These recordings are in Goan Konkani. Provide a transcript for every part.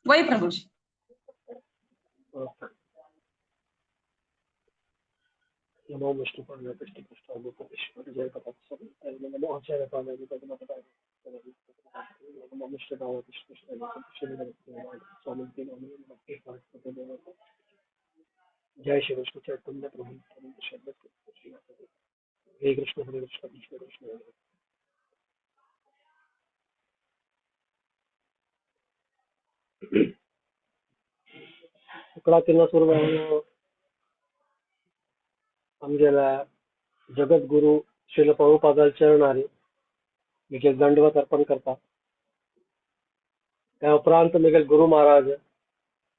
वय प्रभुजी. नमो विष्णुपादाय कृष्णपृष्ठाय भूतलेश्वर जय पताक नमो आचार्य पादाय नमो विष्णुपादाय कृष्णपृष्ठाय भूतलेश्वर स्वामी नमः. जय श्री कृष्ण चैतन्य प्रभु हरे कृष्ण हरे कृष्ण कृष्ण कृष्ण हरे. शुक्ला किल्ला सुरू आमगेल्या जगद्गुरु श्रील प्रभुपादाल चरणारी मिगेल दंडवत अर्पण करता. त्या उपरांत मिगेल गुरु महाराज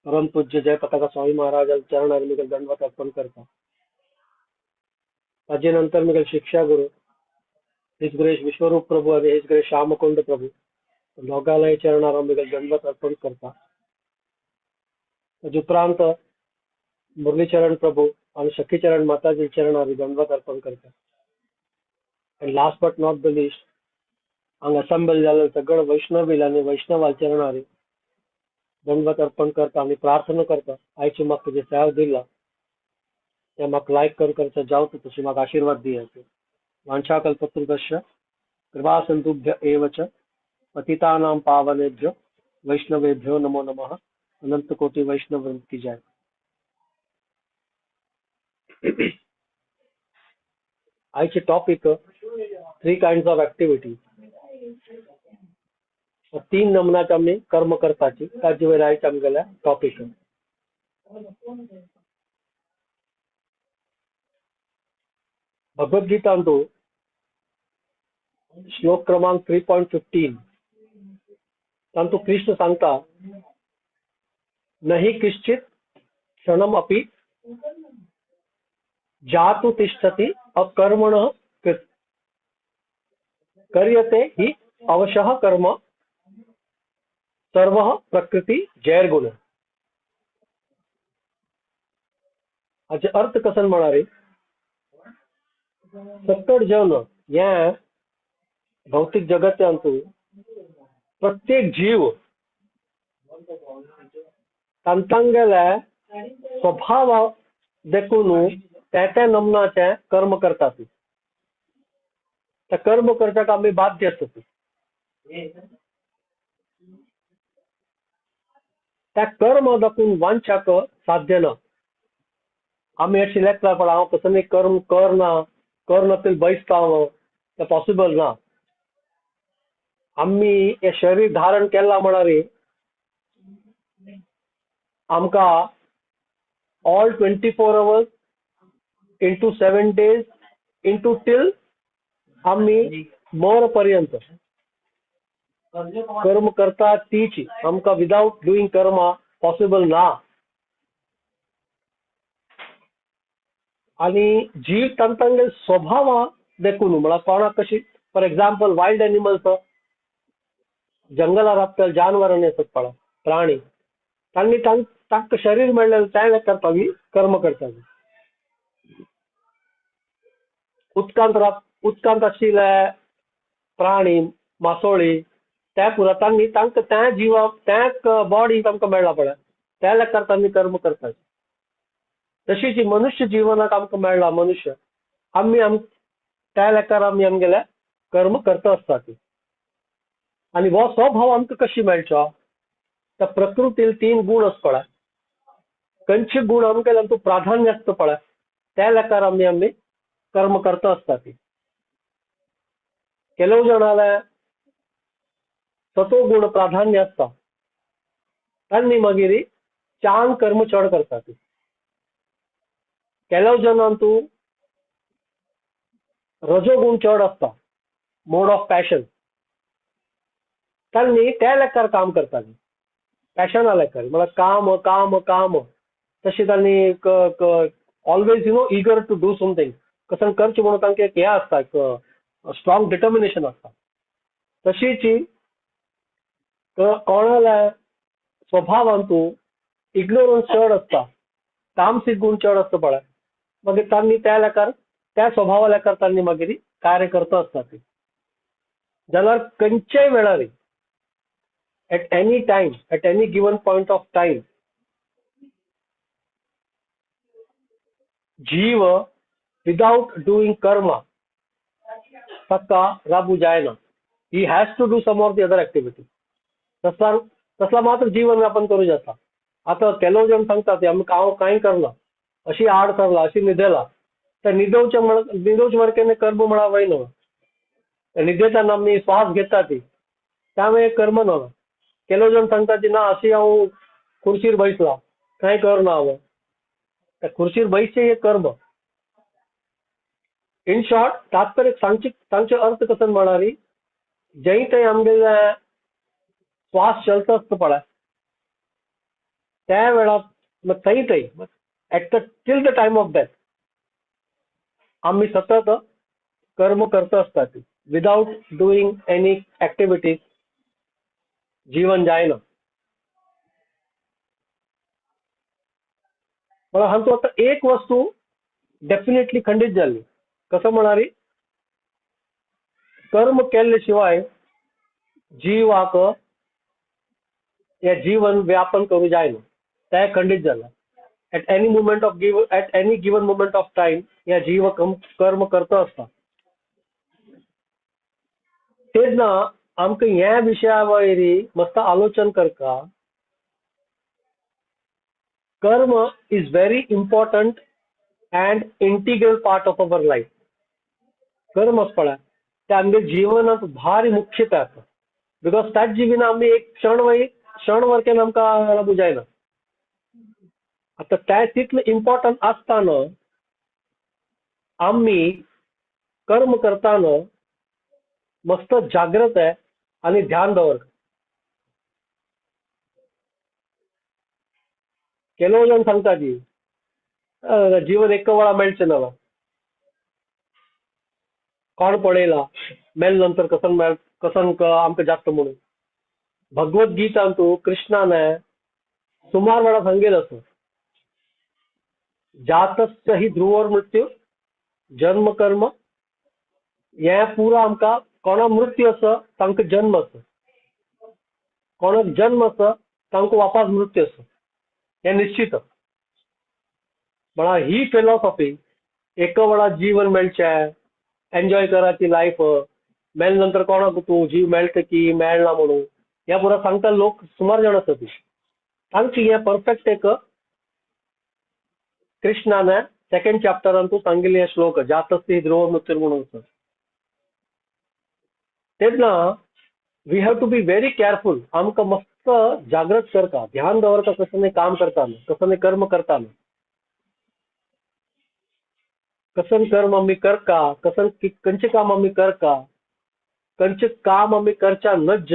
परम पूज्य जय पताका स्वामी महाराज चरणारी मिगेल दंडवत अर्पण करता. ताजे नंतर मिगेल शिक्षा गुरु his grace विश्वरूप प्रभू आणि his grace Shyamkund प्रभू दोगांलाय चरणार मिगेल दंडवत अर्पण करता. ताजे उपरांत मुरलीचरण प्रभू आणि सखीचरण माताजी चरणारी दंडवत अर्पण करता. And last but not the least हांगा असेंबल जाल्ले सगळे वैष्णवील आणि वैष्णवाल चरणारी दंडवत अर्पण करता आणि प्रार्थना करता. आयची म्हाका जे सेवा दिला ते म्हाका लायक कर करता जावत तशी म्हाका आशिर्वाद दियाचे. वाञ्छाकल्पतरुभ्यश्च कृपा सिन्धुभ्य एव च पतितानां पावनेभ्यो वैष्णवेभ्यो नमो नमः. अनंत कोटि वैष्णव वृंद की जय. आयचे topic three kinds of activity. तीन नमनाचे आमी कर्म करपाची ताजे वयर आयचे आमगेले टॉपिक. भगवद्गीतांतु श्लोक क्रमांक 3.15 तांतु कृष्ण सांगता, नहि किश्चित क्षणम अपि जातु तिष्ठति अकर्मणः कृत क्रियते हि अवशः कर्म सर्वः प्रकृति जैर्गुण. हाचे अर्थ कसन म्हणारे, सकट जन ह्या भौतिक जगत्यांतु प्रत्येक जीव तांतांगेल्या स्वभाव देखून त्या त्या नमनाचे कर्म करतात. त्या कर्म करच्याक आमी बाध्य आसतात. त्या कर्म दाखून वांछाक साध्य ना. आमी अशी लेखला पण हांव कसं कर्म करना कर ना बैसता हांव तें पॉसिबल ना. आमी हे शरीर धारण केला म्हणारे आमकां all 24 hours into 7 days into till आमी मर पर्यंत कर्म करता तीच आमकां विदाउट डुईंग कर्म पॉसिबल ना. आनी जीव तांकां स्वभाव देखून म्हळ्यार कोणाक कशी फॉर एक्झाम्पल वायल्ड एनिमल्स जंगलार राबतले जानवरांनी आसत पळय प्राणी तांणी तांकां शरीर मेळ्ळें त्या करता कर्म करतात. उदकांत उदकांत आशिल्ले प्राणी मासोळी त्या पुरा तांणी तांकां त्या जिवा त्या बॉडी तांकां मेळ्ळा पळय त्या लेखार तांणी कर्म करतात. तशीच मनुष्य जीवनाक आमकां मेळ्ळा मनुष्य आमी त्या लेखार आमी आमगेले कर्म करता आसतात. आनी हो स्वभाव आमकां कशी मेळचो, त्या प्रकृतीन तीन गुण आसता पळय, खंयचे गुण आमकां तातूंत प्राधान्य आसता पळय त्या लेखार आमी आमी कर्म करता आसतात. ಕೆಲವು जणाले सतो गुण प्राधान्य आसता तांणी मागीर चांग कर्म चड करतात. ಕೆಲವು जणांतू रजोगुण चड आसता मोड ऑफ पॅशन तांणी त्या लेखार काम करतात. पॅशना लेखार म्हळ्यार काम काम काम तशें तांणी always you know eager to do something कसं करचें म्हणून तांकां एक हें आसता एक स्ट्रॉंग डिटर्मिनेशन आसता. तशीच कोणाल्या स्वभावांतू इग्नोरन्स चड आसता तामसीक गुण चड आसता पळय मागीर तांणी त्या लेखार त्या स्वभावा लेखार तांणी मागीर कार्य करता आसता. जाल्यार खंयच्याय वेळार At any time, at any given point of time, जीव विदाउट डूइंग कर्म ताका राबू जायना. He has to do some of the other activity. तसला तसला मात्र जीवन व्यापन करू जाता. आतां केलो जण सांगता ते आमी हांव कांय करना, अशी आड करला, अशी न्हिदेला, तर न्हिदोवचे न्हिदोवचे मार्केने कर्म म्हणा वय न्हू. न्हिदेताना आमी श्वास घेता ती त्यामुळे कर्म न्हू. केलो जण सांगता की ना अशी हांव खुर्चीर बैसला कांय करना हांव, त्या खुर्चीर बैसचें एक कर्म. इन शॉर्ट तात्पर्य सांगचे सांगचे अर्थ कसं म्हणारी, जंय थंय आमगेले श्वास चलता आसता पळय त्या वेळार थंय थंय at the till the time of death आमी सतत कर्म करता आसता विदाउट डुईंग एनी एक्टिविटीज जीवन जायना. म्हळ्यार हांचो आतां एक वस्तू डेफिनेटली खंडीत जाल्ली. कसं म्हणारी, कर्म केल्ले शिवाय जीवाक हे जीवन व्यापन करू जायना, तें खंडीत जाला. At any moment of give at any given moment of time ह्या जीव कर्म करता आसता. तेन्ना आमकां ह्या विशया वयर मस्त आलोचन करता. कर्म is very important and integral part of our life. कर्म आसा पळय तें आमगे जिवनांत भारी मुख्यता आसा, because त्याच जिविना आमी एक क्षण वयर क्षण वरकेन आमकां राबू जायना. आतां तें तितलें इम्पॉर्टंट आसतना आमी कर्म करतना मस्त जागृत आहे आनी ध्यान दवर. केलो जण सांगता की जीवन एक वेळा मेळचें ना, कोण पळयला मेल नंतर कसन मेळ कसन आमकां जाता म्हणून. भगवद्गीतांतू कृष्णान सुमार वेळा सांगेल आसा, जातस्य हि ध्रुवोर मृत्यू जन्म कर्म हें पुरा आमकां कोणा मृत्यू आसा तांकां जन्म आसा, कोणाक जन्म आसा तांकां वापस मृत्यू आसा, हें निश्चित. म्हळ्यार ही फिलॉसॉफी एका वेळा जीवन मेळचें, एन्जॉय कराची लायफ, मेल नंतर कोणाक तूं जीव मेळटा की मेळना म्हणून ह्या पुरा सांगता लोक सुमार जाण आसा ती. तांची हें परफेक्ट एक कृष्णान सेकंड चॅप्टरान तूं सांगिल्लें हे श्लोक जातस्य ध्रुव मृत्यूर म्हणून आसा. तेन्ना we have to be very careful. आमकां मस्त जागृत करता, ध्यान दवरता कसं काम करता, कसं कर्म करता, कसं कर्म आमी करता, कसं खंयचें काम आमी करता, खंयचें काम आमी करच्या नज्ज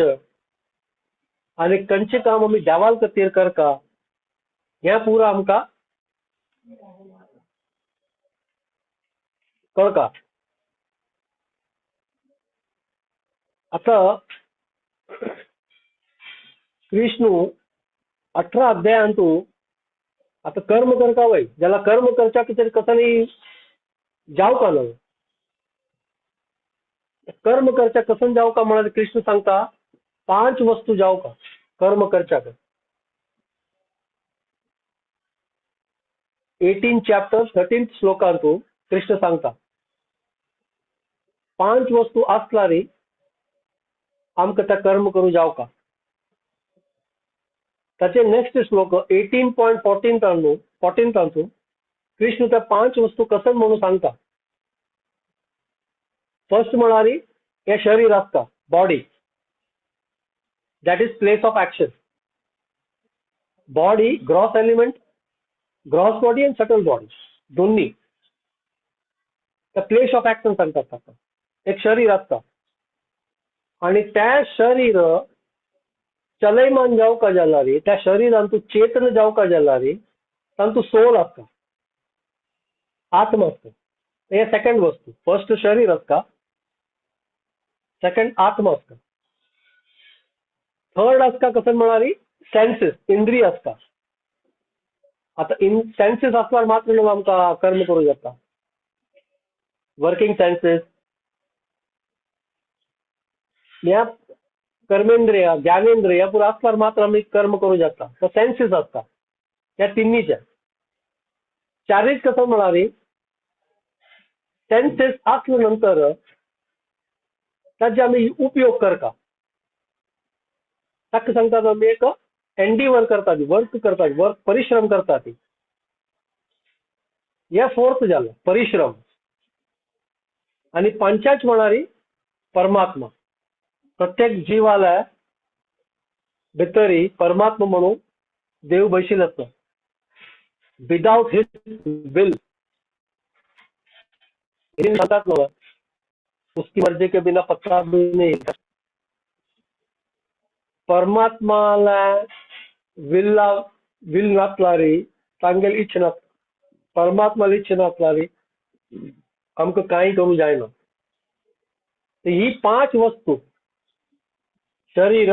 आनी खंयचें काम आमी देवाल खातीर करता, हें पुरा आमकां कळटा. आतां कृष्णू 18 अध्यायांतू आतां कर्म करता वय, ज्याला कर्म करच्या कितें कसं जावं का न्हय, कर्म करच्या कसन जावं का म्हळ्यार कृष्ण सांगता 5 वस्तू जावं का कर्म करच्या. 18 चॅप्टर 13 श्लोकांतू कृष्ण सांगता 5 वस्तू आसलारी आमकां त्या कर्म करूं जावं का. ताचे नेक्स्ट श्लोक 18.14 तांतू कृष्ण त्या 5 वस्तू कसन म्हणून सांगता. फर्स्ट म्हळ्यार हें शरीर आसता, body, that is place of action. Body gross element, gross body and subtle body दोन्ही त्या प्लेस ऑफ ऍक्शन सांगतात ताका. एक शरीर आसता आनी त्या शरीर चलयमान जावका जाल्यार त्या शरीरान तूं चेतन जावका जाल्यार तांतू सोल आसता, आत्मा आसता. हे सेकंड वस्तू. फर्स्ट शरीर आसता, सेकंड आत्मा आसता, थर्ड आसता कसं म्हळ्यार सेन्सीस, इंद्रिय आसता. आतां इन सेन्सीस आसल्यार मात्र न्हू आमकां कर्म करूं जाता, वर्किंग सेन्सीस. ह्या कर्मेंद्रिय, ज्ञानेंद्रिय पुरा आसल्यार मात्र आमी कर्म करूं जाता. तो सेन्सीस आसता त्या तिन्हीच्या. चारीच कसं म्हणाली सेन्सेस असल्या नंतर ताजे आमी उपयोग करता. ताका सांगतात आमी एक एंडीवर करता, वर्क करता, वर्क परिश्रम करता. ती हे फोर्थ जालें परिश्रम. आनी पंचाच म्हणारी परमात्मा. प्रत्येक जीवाला भितरी परमात्मा म्हणून देव बशिल्लो आसता. विदाउट his will सांगतात ना, उसकी मर्जी के बिना पत्ता भी नहीं. परमात्माला विल्ला will नासलारी तांगेली इच्छा नासता, परमात्माला इच्छा नासलारी आमकां कांय करूं जायना. ही पांच वस्तू शरीर,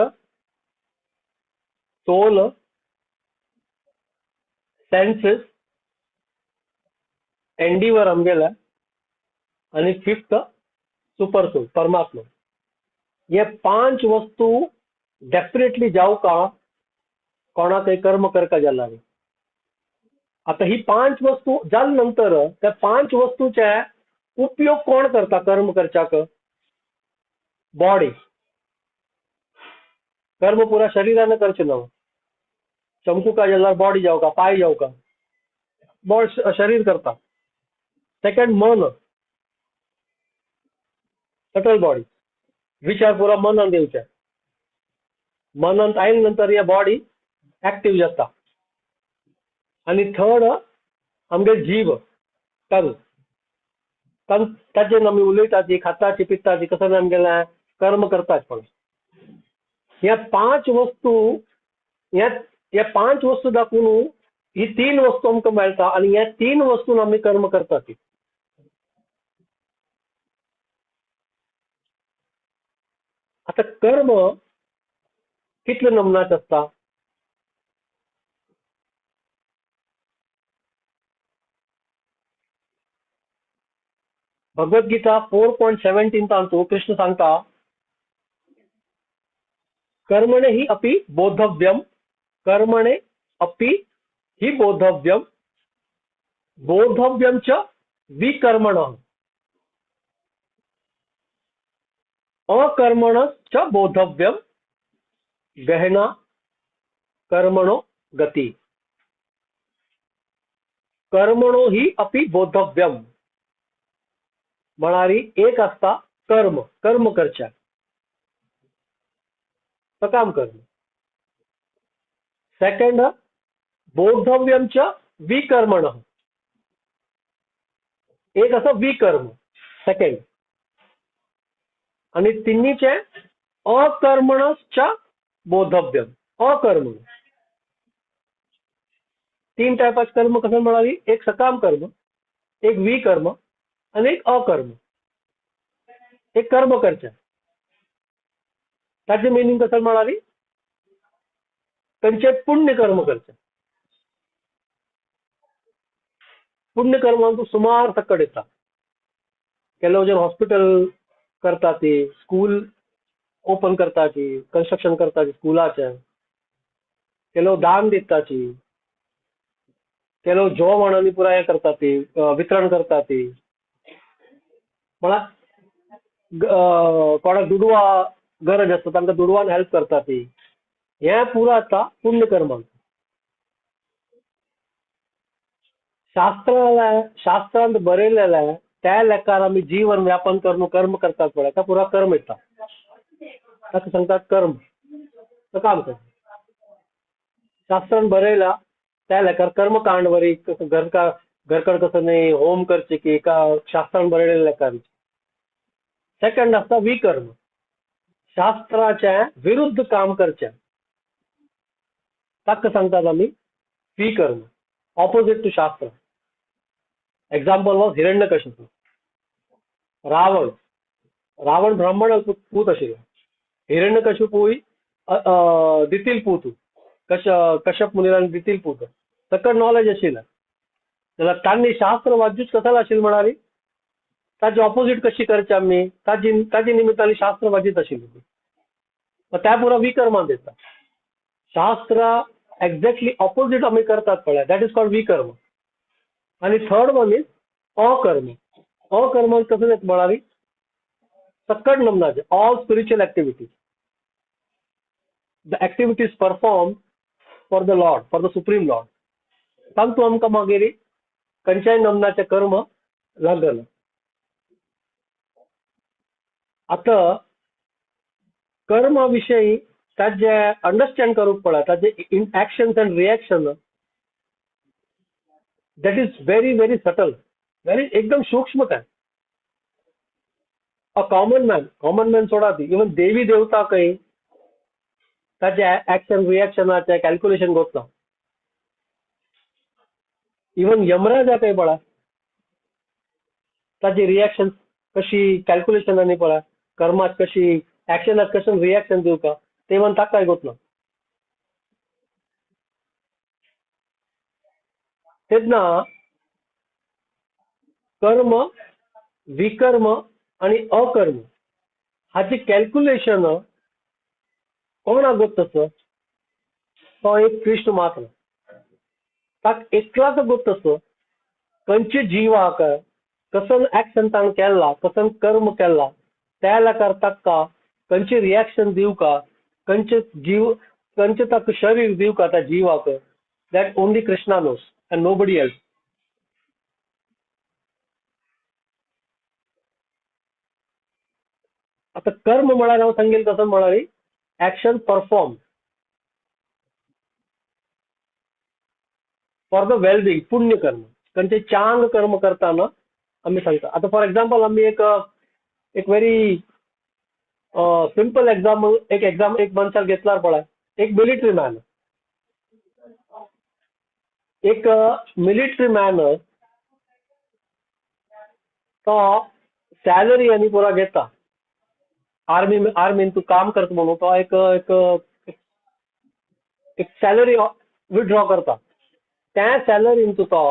सोल, सेन्सेस, एंडीवर आमगेला आनी फिफ्थ सुपर सोल परमात्मा. हे पांच वस्तू डेफिनेटली जावका कोणाकय कर्म करका जाल्यार. आता ही पांच वस्तू जाले नंतर त्या पांच वस्तूचे उपयोग कोण करता कर्म करच्याक? बॉडी. कर्म पुरा शरीरान करचें ना. चमकुका जाल्यार बॉडी जावका, पाय जावका, बॉडी शरीर करता. सेकंड मन, टोटल बॉडी. विचार पुरा मनान दिवचे. मनांत आयले नंतर हे बॉडी ऍक्टिव्ह जाता. आनी थर्ड आमगे जीव, टंग. टंग ताजेर आमी उलयताची, खाताची, पिताची, कसं आमगेलें कर्म करतात. पण ह्या पांच वस्तू, ह्या पांच वस्तू दाखोवन ही तीन वस्तू आमकां मेळटा आनी ह्या तीन वस्तून आमी कर्म करतात. आता कर्म कितले नमुनाचे आसता? भगवद्गीता 4.17 तांतू कृष्ण सांगता, कर्मणे ही अपि बोधव्यम, कर्मणे अपि हि बोधव्यम, बोधव्यम च विकर्मण, अकर्मण च बोधव्यम, गहना कर्मणो गती. कर्मणो ही अपि बोधव्यम म्हणारी एक आसता कर्म, कर्म करच्या सकाम कर्म. सेकंड बोधव्यम च विकर्मण, एक असं विकर्म सेकंड. आणि तिन्हीचे अकर्मणश्च बोधव्यम, अकर्म. तीन टायपाचे कर्म कसं म्हणाली? एक सकाम कर्म, एक विकर्म आणि एक अकर्म. एक कर्म करचे ताचे मिनिंग कसं म्हणाली? त्यांचे पुण्य कर्म करचे. पुण्य कर्मांतू सुमार सकट येता. ಕೆಲವು जण हॉस्पिटल करतात, स्कूल ओपन करताची, कन्स्ट्रक्शन करताची स्कुलाचे, ಕೆಲವು दान दिताची, ಕೆಲವು जेवण आनी पुराय करतात, वितरण करतात. म्हळ्यार कोणाक दुडवा गरज आसता तांकां दुडवान हेल्प करतात. हें पुरो आतां पुण्यकर्मांत. शास्त्रांत बरयलेलें त्या लेखार आमी जीवन व्यापन करून कर्म करतात पळय, ताका पुरा कर्म येता. ताका सांगतात कर्म, तो काम कर. शास्त्रान बरयला त्या लेखार कर्मकांड वरी घरकड कसं नाही, होम करचे की का शास्त्रान बरयलेल्या लेखार. सेकंड आसता विकर्म, शास्त्राच्या विरुद्ध काम करचें ताका सांगतात आमी विकर्म, ऑपोजिट टू शास्त्र. Example was Hiranyakashipu, Ravana. रावण ब्राह्मण पूत आशिल्लो, हिरण्यकशिपूय दितील पूत, कश्यप मुनीरान दितील पूत. ताका नॉलेज आशिल्लें जाल्यार तांणी शास्त्र वाद्यूच कसाला आशिल्लें म्हणाली ताजे ऑपोजिट कशी करचे आमी, ताजी निमित्तान शास्त्र वाजीत आशिल्ली. त्या पुरा विकर्मान दिता. शास्त्र एक्झॅक्टली ऑपोजिट आमी करतात पळय, that is called विकर्म. आनी थर्ड वन is अकर्म. अकर्म कसं येत म्हळ्यार सकट नमनाचे all spiritual activities, the activities perform for the lord, for the supreme lord. तांतू आमकां मागीर खंयच्याय नमनाचें कर्म लागना. आतां कर्मा विशयी ताजे अंडरस्टँड करूंक पडा, ताजे actions and reaction, that is very very subtle, very एकदम सूक्ष्म. काय a common man, common man सोडा ती, इवन देवी देवता काही ताजे ऍक्शन रिएक्शनाचे कॅल्क्युलेशन गोत. इवन यमराजा काही पळा ताजी रिएक्शन कशी कॅल्क्युलेशनांनी पळा, कर्मात कशी ऍक्शनात कशें रिएक्शन दिवका ते इवन ताका गोत ना. तेन्ना कर्म, विकर्म आनी अकर्म हाची कॅल्क्युलेशन कोणाक गोत आसा? तो एक कृष्ण मात्र. ताका एकलाच गोत आसा खंयच्या जिवाक कसन ऍक्शन ताणें केला, कसन कर्म केला, त्या लेखार ताका खंयचें रिएक्शन दिवका, खंयचे जीव खंयचें ताका शरीर दिवका त्या जिवाक, that only Krishna knows and nobody else. आता कर्म म्हळ्यार हांव सांगेल तसं म्हळ्यार action perform for the wellbeing, पुण्यकर्म. कारण ते चांग कर्म करताना आमी सांगता. आता फॉर एक्झाम्पल आमी एक एक व्हेरी सिंपल एक्झाम्पल, एक एक्झाम एक मनशाक घेतल्यार पळय, एक मिलिटरी मॅन, एक मिलिटरी मॅन तो सॅलरी आनी पुरा घेता, आर्मी आर्मीन तूं काम करता म्हणून तो एक एक एक सॅलरी विथड्रॉ करता. त्या सॅलरीन तूं तो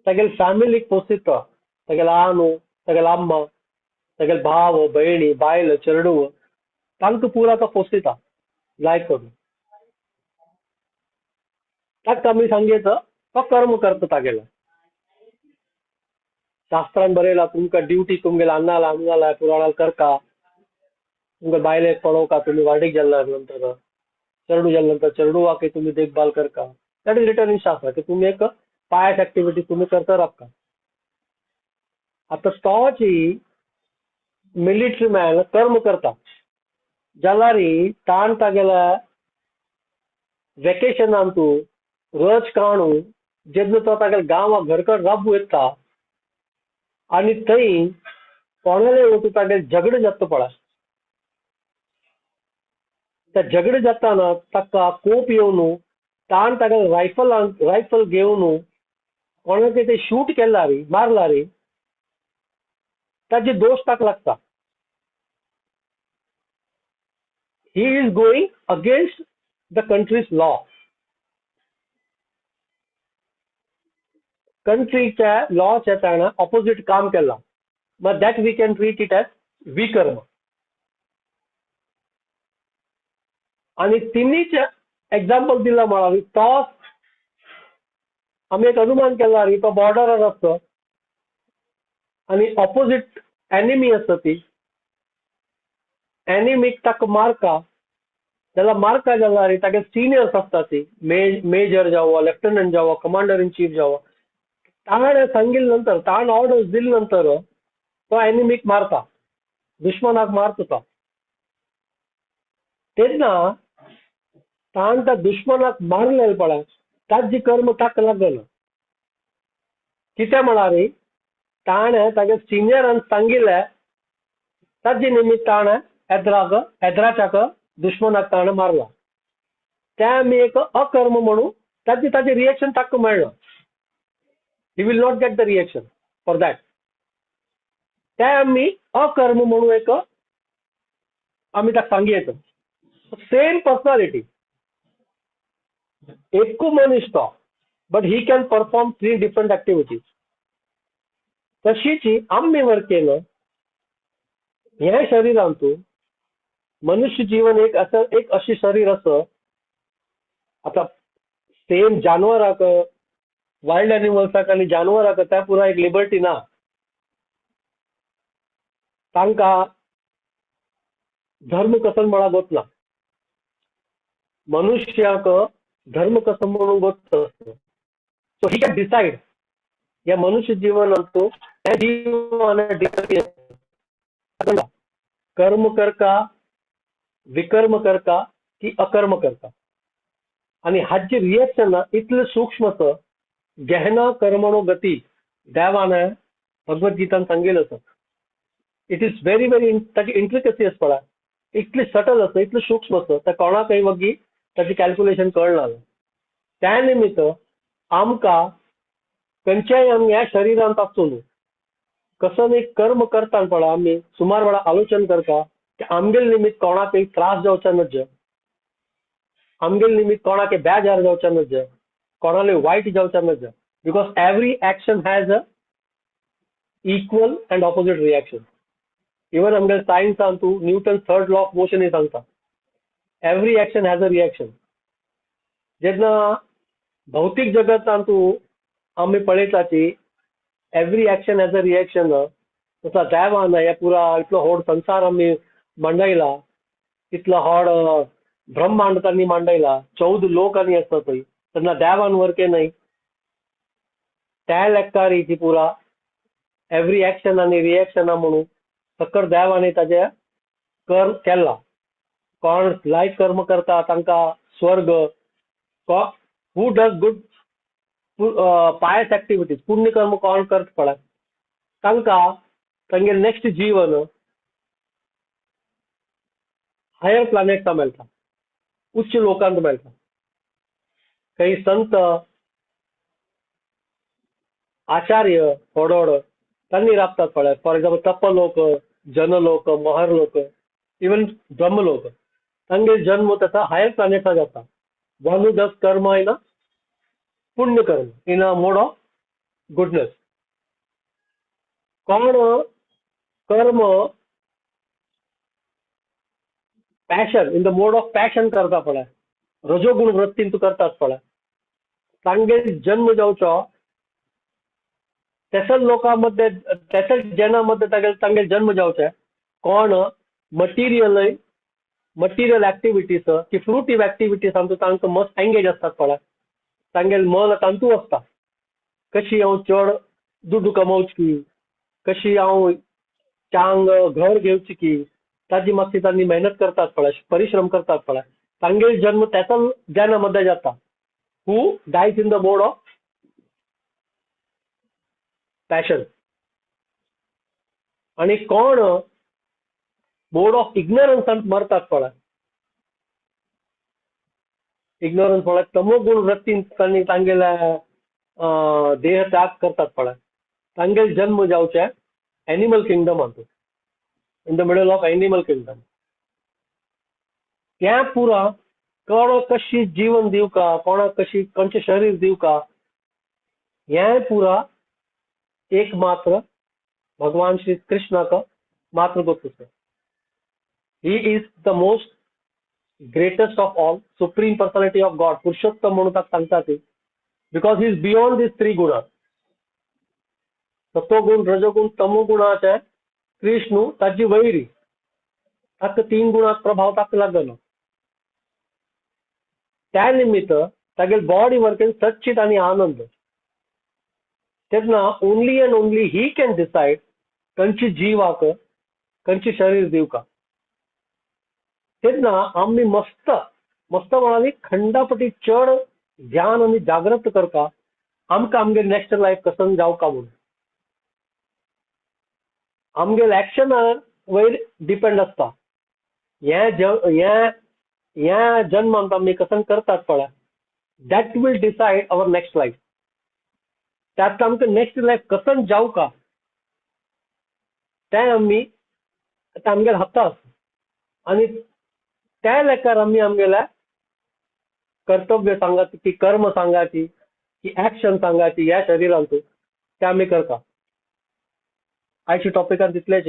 तागेले फॅमिलीक पोसिता, तागेले आनू, तागेले अम्मा, तागेले भाव भयणी बायल चेडूं तांकां पुरा तो पोसिता लायक करून. ताका आमी सांगयत तो कर्म करता तागेले. शास्त्रान बरयला तुमकां ड्युटी तुमगेले अन्नाला आमगाला पुराणाला करका, तुमकां बायलेक पळोवका, तुमी वाडीक गेल्या नंतर चेडूं गेल्या नंतर चेडुवाकय तुमी देखभाल करका. That is written in shastra की तुमी एक पायस ऍक्टिव्हिटी तुमी करता रावका. आतां तोची मिलिटरी मॅन कर्म करता जाल्यार ताण तागेल्या वेकेशनान तूं रज काणू जेन्ना तो तागेल्या गांवाक घरकड राबू येता आनी थंय कोणाले वटून तागेलें झगडें जाता पळय, त्या झगडें जाताना ताका कोप येवन ताण तागेले रायफलान रायफल घेवन कोणाक ते शूट केला रे, मारला रे, ताजे दोश ताका लागता. He is going against the country's law. कंट्रीच्या लॉच्या ताणें ऑपोजिट काम केलां, but that we can treat it as विकर्म. आनी तिनीच एक्झाम्पल दिलां म्हळ्यार तो आमी एक अनुमान केला रे, तो बॉर्डरार आसता आनी ऑपोजिट एनिमी आसता, ती एनिमीक ताका मारता जाल्यार मारता जाल्यार तागे सिनियर्स आसता ती मेजर जावं, लेफ्टनंट जावं, कमांडर इन चीफ जावं, ताणें सांगिल्ले नंतर ताणें ऑर्डर्स दिले नंतर तो एनिमीक मारता, दुश्मनाक मारता तो. तेन्ना ताणें त्या दुश्मनाक मारलें पळय ताजी कर्म ताका लागना. कितें म्हळ्यार ताणें तागे सिनियरान सांगिल्लें ताजे निमित्त ताणें एदराक एदराच्याक दुश्मनाक ताणें मारला. तें आमी एक अकर्म म्हणून ताजें ताजें रिएक्शन ताका मेळना. He will not get the reaction for that. तें आमी अकर्म म्हणून एक आमी ताका सांगयत. सेम पर्सनालिटी, एकू मनीस तो, but he can perform 3 different activities. तशीच आमी वर केलं ह्या शरीरांतू मनुष्य जीवन एक असं एक अशी शरीर असं, आता सेम जानवराक, वायल्ड एनिमल्साक आनी जानवराक त्या पुरा एक लिबर्टी ना. तांकां धर्म कसन म्हणा गोत ना. मनुष्याक धर्म कसं म्हणून गोत आसता. सो he can decide ह्या मनुष्य जीवनांतू हे जीवन कर्म करका, विकर्म करका की अकर्म करता. आनी हाची रिएक्शन इतलें सूक्ष्म आसा, गहना कर्मणो गती देवान भगवद्गीतान सांगिल्लें आसा. It is very very, ताची इंट्रिकसी आसा पळय, इतली सटल आसा, इतलें सूक्ष्म आसा, त्या कोणाकय मागीर ताचें कॅल्क्युलेशन कळना. त्या निमित्त आमकां खंयच्याय आमी ह्या शरिरांत आसून कसो एक कर्म करता पळय, आमी सुमार वेळा आलोचन करता की आमगेले निमित्त कोणाकय त्रास जावचा नज, आमगेले निमित्त कोणाक बेजार जावचा नज, कोणाले वायट जावचा नज. Because every action has a equal and opposite reaction. Even आमगेले सायन्सान तूं Newton third law of motion सांगता, every action has a reaction. जेन्ना भौतीक जगतान तूं आमी पळयता की every action has a reaction, तसा देवान ह्या पुरा इतलो व्हड संवसार आमी मांडयला, इतलो व्हड ब्रह्मांड तांणी मांडयला, 14 लोक आनी आसता थंय, तेन्ना देवान वरके न्हय त्या लेखार ती पुरा एवरी एक्शन आनी रिएक्शना म्हणून सक्कर देवान ताजे कर्म केला. कोण लायक कर्म करता तांकां स्वर्ग, who does good pious activities, पुण्यकर्म कोण करता पळय तांकां तांगे नेक्स्ट जीवन हायर प्लॅनेट्सां मेळटा, उच्च लोकांत मेळटा. काही संत आचार्य व्हड व्हड तांणी राबतात पळय, for example तपलोक, Janlok, Maharlok, even ब्रह्मलोक, तांगे जन्म तसा हायर प्लॅनेट्सां जाता. One who does karma in a punya karma, in a mode of goodness. कोण कर्म passion, in the mode of passion करता पळय, रजोगुण वृत्तीन तूं करतात पळय, तांगे जन्म जावचो तेसच लोकां मध्ये, तेसच जना मध्ये तांगे जन्म जावचे. कोण मटिरियल मटिरियल एक्टिविटीज की फ्रुटीव एक्टिविटीज आमचो तांकां मस्त एंगेज आसतात पळय, तांगेले मन तांतू आसता, कशी हांव चड दुड्डू कमोवची, कशी हांव चांग घर घेवची की, ताजी मातशी तांणी मेहनत करतात पळय, परिश्रम करतात पळय, तांगेले जन्म त्याचा जना मध्ये जाता. Who dies in the mode of passion. आनी कोण मोड ऑफ इग्नोरन्सान मरतात पळय, इग्नोरन्स पळय तमोगुण वृत्तीन तांणी तांगेल्या देह त्याग करतात पळय, तांगेले जन्म जावचे animal किंगडमांत, in the middle of animal kingdom. त्या पुरा कोणाक कशी जीवन दिवका, कोणाक कशी खंयचें शरीर दिवका, हें पुरा एक मात्र भगवान श्री कृष्णाक मात्र गोत आसा. He is the most greatest of all, supreme personality of God, Purushottam म्हणून ताका सांगता ती, because he is beyond these three guna, सत्वगुण, रजगुण, तमोगुणाचे कृष्ण ताची वैरी, ताका तीन गुणांत प्रभाव ताका लागना. त्या निमित्त तागेले बॉडी वर्केन सच्चित आनी आनंद. तेन्ना only and only he can decide खंयची जिवाक खंयची शरीर दिवका. तेन्ना आमी मस्त मस्त म्हणाली खंडापटी चड ध्यान आनी जागृत करता आमकां आमगे नेक्स्ट लायफ कसन जावका म्हणून. आमगेले एक्शनार वयर डिपेंड आसता. ह्या जन्मांत आमी कसन करतात पळय, that will decide our next life. त्यात आमकां नेक्स्ट लायफ कसन जावका तें आमी आमगेले हक्क आसा आनी त्या लेखार आमी आमगेल्या कर्तव्य सांगात की कर्म सांगाची की एक्शन सांगाची ह्या शरिरांतू ते आमी करता. आयच्या टॉपिकान तितलेच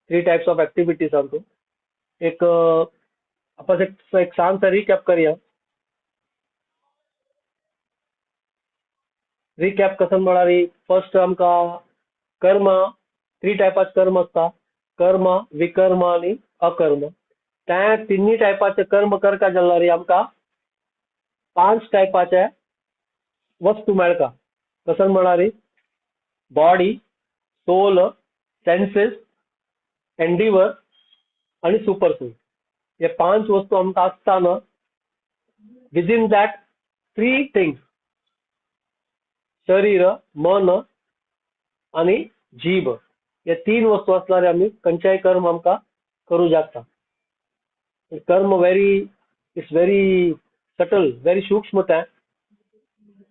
3 टायप्स ऑफ एक्टिविटीज आमतू. एक आपण एक छानसा रिकॅप करूया. रिकॅप कसं म्हळ्यार फर्स्ट आमकां कर्म, थ्री टायपाचे कर्म आसता, कर्म, विकर्म आनी अकर्म. त्या तिन्ही टायपाचे कर्म करता जाल्यार आमकां 5 टायपाचे वस्तू मेळटा. कसं म्हळ्यार बॉडी, सोल, सेन्सेस, एंडिवर आनी सुपर सोल. हे 5 वस्तू आमकां आसतना विदीन that 3 things, शरीर, मन आनी जीभ, हे 3 वस्तू असल्यार आमी खंयच्याय कर्म आमकां करूं शकता. कर्म very it's very subtle, very सूक्ष्म. तें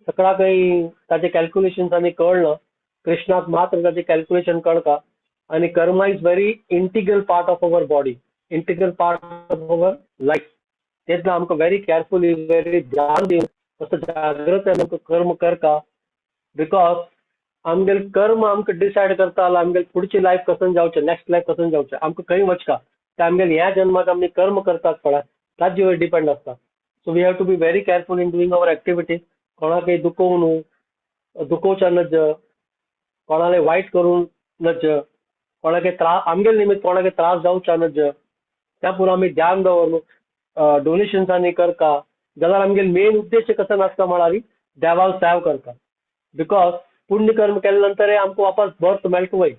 सगळा काही ताचे कॅल्क्युलेशन आनी कळना, कृष्णाक मात्र ताचे कॅल्क्युलेशन कळटा. आनी karma is very integral part of our body, integral part of our life. तेन्ना आमकां व्हेरी केअरफुली, व्हेरी ध्यान दिवन असो जागृत आमकां कर्म करता. Because आमगेले कर्म आमकां डिसायड करता जाल्यार आमगेले फुडची लायफ कसन जावचें, नेक्स्ट लायफ कसन जावचें, आमकां खंय वचका ते आमगेले ह्या जन्माक आमी कर्म करतात पळय ताजे वयर डिपेंड आसता. So we have to be very careful in doing our activities. कोणाकय दुखोवं न्हू, दुखोवच्या नज, कोणाले वायट करूं नज, कोणाक त्रास आमगेले निमित्त कोणाक त्रास जावच्या नज. त्या पुरो आमी ध्यान दवरून डोनेशन्सांनी करता जाल्यार आमगेले मेन उद्देश कसो नासता म्हळ्यार देवाक सेव करता. Because पुण्यकर्म केले नंतर आमकां वापस बर्थ मेळटा वय,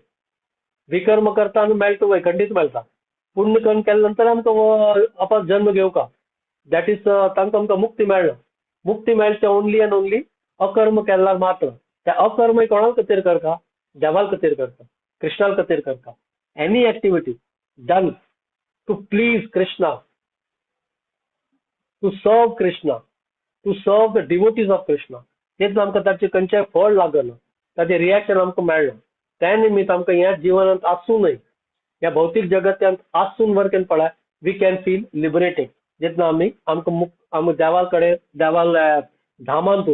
विकर्म करता आनी मेळटा वय, खंडीत मेळटा. पुण्यकर्म केले नंतर आमकां वापस जन्म घेवका, that is तांकां आमकां मुक्ती मेळना. मुक्ती मेळचे ओनली अँड ओनली अकर्म केल्यार मात्र. त्या अकर्म कोणाक खातीर करता? देवाल खातीर करता, कृष्णाल खातीर करता. Any activity done to please Krishna, to serve Krishna, to serve the devotees of Krishna, तेच आमकां ताचें खंयचें फळ लागना, ताचें रिएक्शन आमकां मेळना. त्या निमित्त आमकां ह्या जिवनांत आसूं न्हय, ह्या भौतीक जगत्यांत आसून वर केन्ना पळय we can feel liberated. जेन्ना आमी आमकां मुक्त आमी देवा कडेन, देवाल धामांत,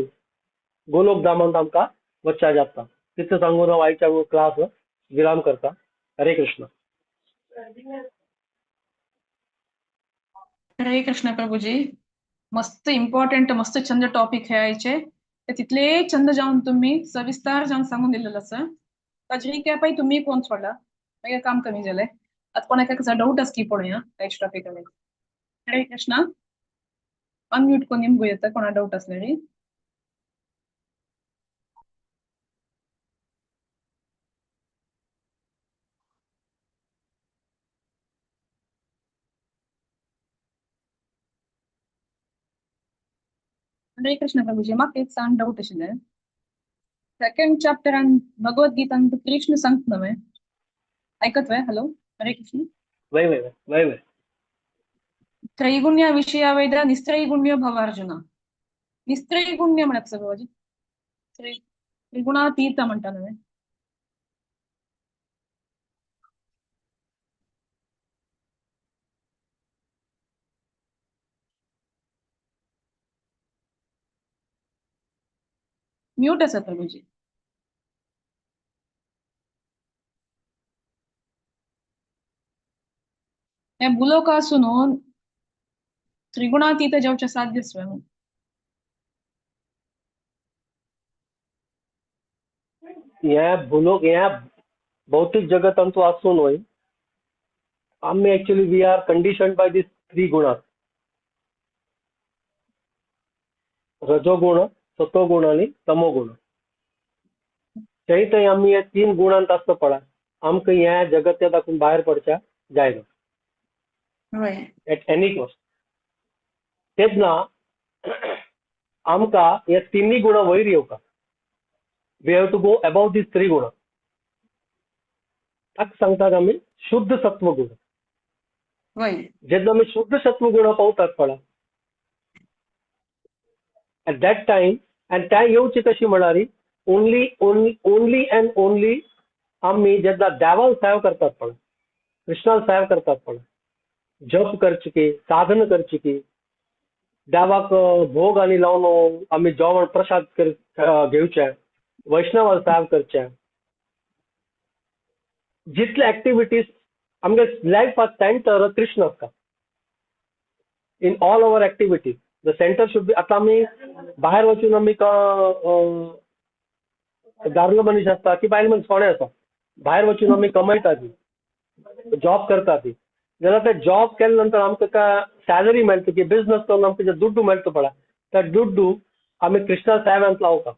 गोलोक धामांत आमकां वचचें जाता. तितलें सांगून हांव आयच्या क्लास विराम करता. हरे कृष्ण. हरे कृष्ण प्रभुजी. मस्त इम्पॉर्टंट, मस्त छंद टॉपिक हे आयचे. ते तितले छंद जावन तुम्ही सविस्तर जावन सांगून दिलेलं आसा. ताजे रिकॅपय तुम्ही कोण सोडला, मागीर काम कमी जालें. आतां कोणाक कसो डाऊट आसकी पळोवया आयच्या टॉपिकाक. हरे कृष्णा. अनम्यूट करून निमगो येता कोणा डाऊट असल्यार. हरे कृष्ण प्रभुजी, म्हाका एक सान डाऊट आशिल्लें. सेकंड चॅप्टरान भगवद्गीतान कृष्ण सांगता न्हय, आयकत वे? हॅलो, हरे कृष्ण. वय वय वय वय. त्रैगुण्य विषया वेद निस्त्रैगुण्य भव अर्जुन. निस्त्रैगुण्य म्हळ्यार कसो बाबाजी? त्रिगुणातीत म्हणटा न्हय? म्यूट आसा प्रभुजी. हे भूलोक आसून त्रिगुणातीत जावचें साध्य स्वयं. ह्या भूलोक, ह्या भौतीक जगतांतू आसून वय आमी actually we are conditioned by this 3 गुणां, रजोगुण, सतोगुण आनी तमोगुण. थंय थंय आमी ह्या 3 गुणांत आसता पळय, आमकां ह्या जगत्या दाखून भायर पडच्या जायना एट एनी कॉस्ट. तेन्ना आमकां ह्या तिन्ही गुणां वयर येवका, we have to go above these 3 गुणां. ताका सांगतात आमी शुद्ध सत्व गुण. जेन्ना आमी शुद्ध सत्व गुणां पावतात पळय at that time, आनी त्या येवची कशी म्हळ्यार only only only and only आमी जेन्ना देवाक सेव करतात पळय, कृष्णाक सेव करतात पळय, जप करची की, साधन करची की, देवाक भोग आनी लावन आमी जेवण प्रसाद घेवचे, वैष्णवाक सेव करचे, जितले एक्टिविटीज आमगे लायफ सेंटर कृष्ण आसता in all our activities. The centre should be. आतां आमी भायर वचून आमी दादलो मनीस आसता की बायल मनीस कोणें आसा, भायर वचून आमी कमयता ती, जॉब करता ती, जाल्यार ते जॉब केले नंतर आमकां काय सॅलरी मेळटा की बिझनस करून आमकां जे दुड्डू मेळटा पळय, त्या दुड्डू आमी कृष्णा सेवेंत लावता.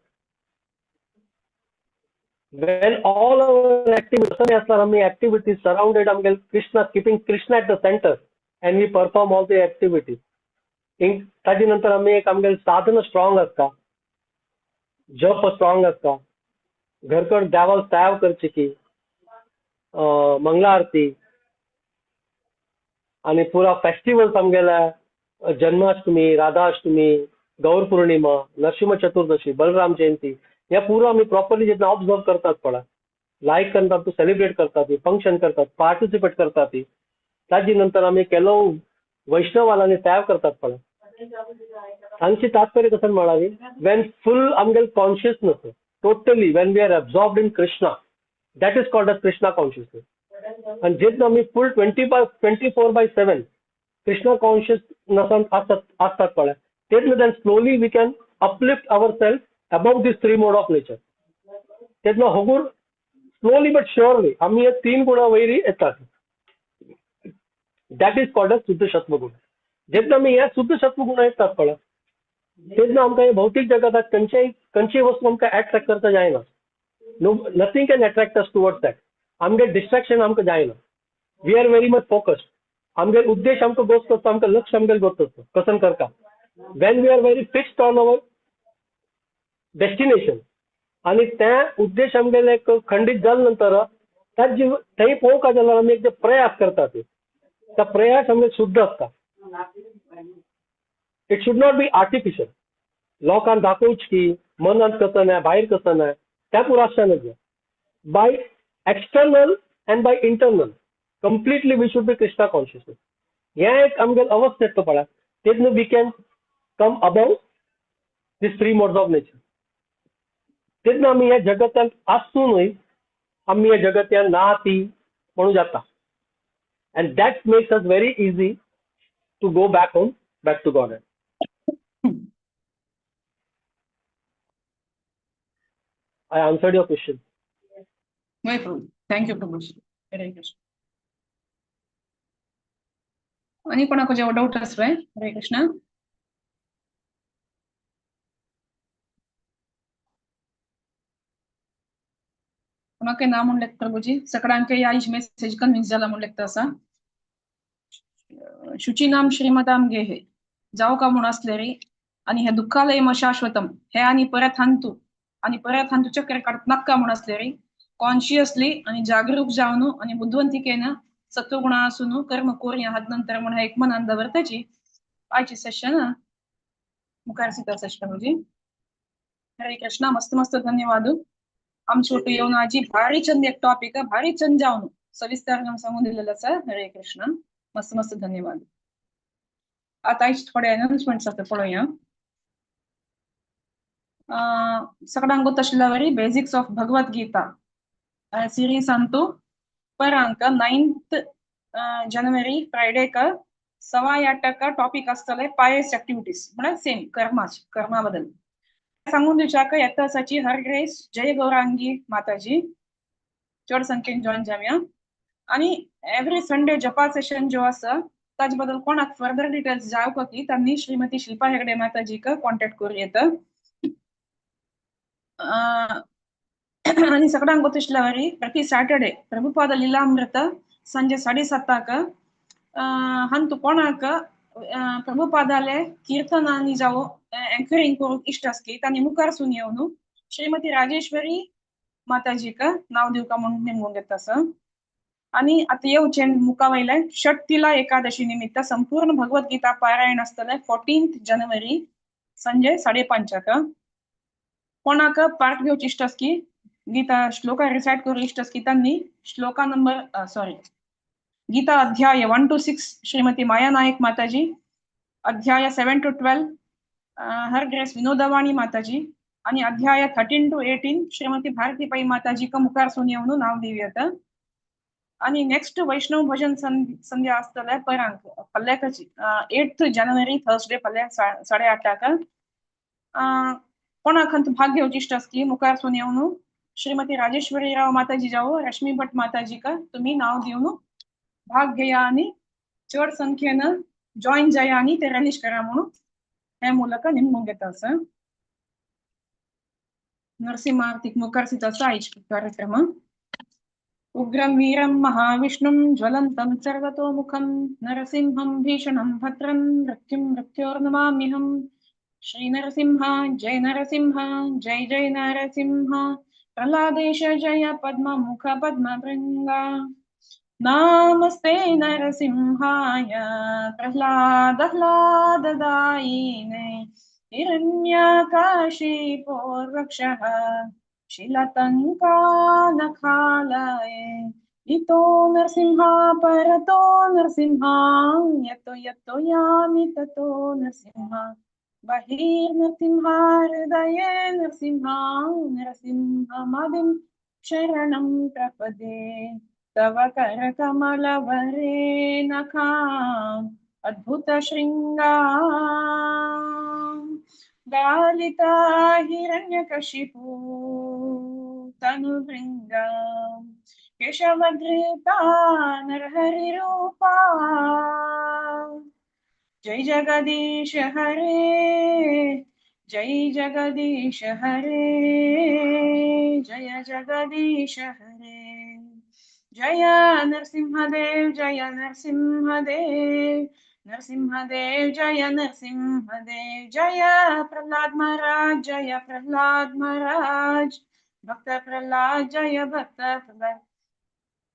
When all our activities आसल्यार आमी एक्टिविटीज सरावंडेड आमगे Krishna, keeping Krishna at the centre and we perform all the activities. ताजे नंतर आमी एक आमगे साधन स्ट्रॉंग आसता, जप स्ट्रॉंग आसता, घरकड देवाक सेव करची की मंगला आरती आनी पुरा फेस्टिवल्स आमगेले जन्माष्टमी, राधाष्टमी, गौर पौर्णिमा, नरसिंह चतुर्दशी, बलराम जयंती, ह्या पुरा आमी प्रॉपरली जेन्ना ऑब्जर्व करतात पळय, लायक करतात, सेलिब्रेट करतात, फंक्शन करतात, पार्टिसिपेट करतात, ताजे नंतर आमी केलो वैष्णवालांनी सेव करतात पळय. तांचे तात्पर्य कसं म्हळाली, when फुल आमगेले consciousness totally when we are absorbed in Krishna, that is called as Krishna consciousness. आनी जेन्ना आमी फूल 24/7 कृष्णा कॉन्शियसनेसान आसतात पळय, तेन्ना then slowly we can uplift our self above this three mode of nature. तेन्ना होगूर स्लोली बट शुअरली आमी हे तीन गुणा वयर येतात. That is called as शुद्ध सत्वगुण. जेन्ना आमी हे शुद्ध सत्वगुण येतात पळय, तेन्ना आमकां हे भौतीक जगतात खंयचीय वस्तू आमकां एट्रॅक्ट करता जायना. No, nothing can attract us towards that. आमगे डिस्ट्रॅक्शन आमकां जायना. We are very much focused. आमगे उद्देश आमकां गोस्त आसता, आमकां लक्ष आमगेलें गोस्त आसता कसन करता. When we are very fixed on our destination आनी तें उद्देश आमगेले खंडीत जाले नंतर ताजे थंय पळोवंक जाल्यार आमी एक जे प्रयास करतात त्या प्रयास आमगे शुद्ध आसता. It should not be artificial. लोकांक दाखोवच की मनांत कसं ना भायर कसं ना, त्या पुरो आसचें जाय. By external and by internal completely we should be Krishna consciousness. हें एक आमगेले अवस्था येता पळय, तेन्ना we can come above this three modes of nature. तेन्ना आमी ह्या जगतांत आसूनय आमी ह्या जगतांत ना ती म्हणून जाता. And that makes us very easy to go back home, back to God. I answered your question. No, Prabhu. Thank you, Prabhu. Hare Krishna. आणि कोणाको जेव्हा डाऊट असवाय? हरे कृष्ण. कोणाक ना म्हणलें प्रभुजी, सगळ्यांक या मेसेज कन्विन्स जाला म्हणलें असा. शुचीनाम श्रीमताम गेहे जावं का म्हूण आसले रे, आनी हे दुःखालय शाश्वतम हे आनी परत हांतू आनी परत हांतू चक्र काडत नाक्का म्हूण आसले रे, कॉन्शियसली आनी जागरूक जावन आनी बुद्धवंतिकेन सत्वगुणा आसून कर्म कोरया हात नंतर म्हण एक मनान दवरताची. आयची सेशन मुखार सीता सेशन प्रभुजी. हरे कृष्णा. मस्त मस्त धन्यवाद. आमचे ಒಟ್ಟು येवन आजी भारी चंद एक टॉपिक भारी चंद जावन सविस्तर सांगून दिलेलं आसा. हरे कृष्ण. मस्त मस्त धन्यवाद. आता आयचे थोडे अनाउन्समेंट्स आसा पळोवया. सगळ्यांक गोत आशिल्ल्या वरी basics of Bhagavad Gita series अंतू परांक 9 जनवरी फ्रायडेक 8:15 टॉपिक आसतले पायस ऍक्टिव्हिटीज, म्हळ्यार सेम कर्माच कर्मा बद्दल सांगून दिवच्याक येता आसाची हर ग्रेस जय गौरांगी माताजी चड संख्येन जॉईन जावया. आनी एवरी संडे जपा सेशन जो आसा ताजे बद्दल कोणाक फर्दर डिटेल्स जावपाक की तांणी श्रीमती शिल्पा हेगडे माताजीक कॉन्टेक्ट करूं येता. आनी सगळ्यांक गोत आशिल्ल्या वरी प्रति सॅटर्डे प्रभुपाद लीलामृत संजे 7:30 हांतू कोणाक प्रभुपादाले कीर्तनांनी जावं एंकरींग करूंक इश्ट आसली तांणी मुखार सून येवन श्रीमती राजेश्वरी माताजीक नांव दिवका म्हूण नेमूंक येता आसा. आनी आतां येवचें मुखा वयलें षटतिला एकादशी निमित्त संपूर्ण भगवत गीता पारायण आसतलें 14 जनवरी संजे 5:30. कोणाक पार्ट घेवची इश्ट आसकी गीता श्लोका रिसायट करूंक इश्ट आसकी तांणी श्लोका नंबर सॉरी गीता अध्याय 1 to 6 Shrimati Maya Naik Mataji, अध्याय 7 to 12 her grace Vinodvani Mataji आणि अध्याय 13 to 18 Shrimati Bharti Pai माताजी क मुखार सून येवन नांव दिवया. आणि नेक्स्ट वैष्णव भजन संध्या आसतले परांक फाल्यां 8 जानेवारी थर्सडे फाल्यां 8:30. कोणाक खंत भाग घेवची इश्ट आसली मुखार सून येवन श्रीमती राजेश्वरी राव माताजी जावो रश्मी भट माताजी का तुम्ही नाव दिवन भाग घेया आणि चड संख्येन जॉईन जाया आणि ते रॅलिश करा म्हणून हे ಮೂಲಕ ನಿಮ್ ಮುಂದೆ ಸರ್. नरसिंहार्तिक मुखार आयज कार्यक्रम. उग्रं वीरं महाविष्णुं ज्वलन्तं सर्वतोमुखं नरसिंहं भीषणं भद्रं मृत्युं मृत्योर्नमाम्यहम्. श्री नरसिंह जय नरसिंह जय जय नरसिंह प्रह्लादेश जय पद्ममुख पद्मभृङ्गा. नमस्ते नरसिंहाय प्रह्लाद ह्लाददायिने हिरण्यकशिपोर्वक्षः शिलतङ्कानखालये. इतो नरसिंहा परतो नरसिंहा यतो यतो यामि ततो नरसिंहा. बहिर्नरसिंहा हृदये नरसिंहा नरसिंहमादिं शरणं प्रपदे. तव करकमलवरे नखाम् अद्भुतशृङ्गा गालिता हिरण्यकशिपु तनुभृङ्गा केशवधृता नरहरिरूपा. जय जगदीश हरे जय जगदीश हरे जय जगदीश हरे. जय नरसिंहदेव जय नरसिंहदेव नरसिंहदेव जय नरसिंहदेव. जय प्रहलाद महाराज जय प्रहलाद महाराज भक्त प्रहलाद जय भक्त प्रहलाद.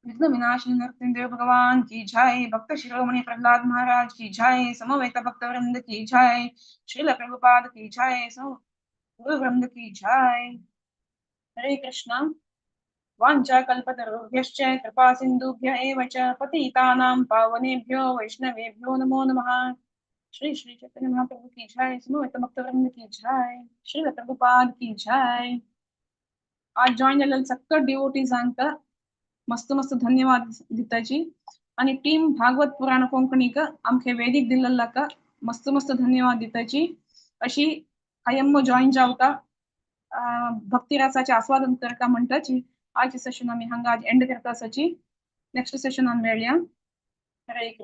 विघ्न विनाश नरसिंहदेव भगवान की जय. भक्त शिरोमणि प्रहलाद महाराज की जय. समवेत भक्त वृंद की जय. श्रील प्रभुपाद की जय. गुरु वृंद की जय. हरे कृष्णा. वाञ्छा कल्पतरुभ्यश्च कृपा सिन्धुभ्य एव च पतितानां पावनेभ्यो वैष्णवेभ्यो नमो नमः. श्री श्री चैतन्य महाप्रभु की जय. समवेत भक्त वृंद की जय. श्रील प्रभुपाद की जय. आज जॉईन जाल्ले सगळे डिवोटीजांक मस्त मस्त धन्यवाद दिताची आणि टीम भागवत पुराण कोंकणीक आमखे वेदिक दिल्लका मस्त मस्त धन्यवाद दिताची. अशी कायम जॉईन जावता भक्तिरसाचे आस्वादन करता म्हणटाची आजची सेशन आमी हांगा आज एंड करता आसाची. नेक्स्ट सेशन आमी मेळया. हरे कृष्ण.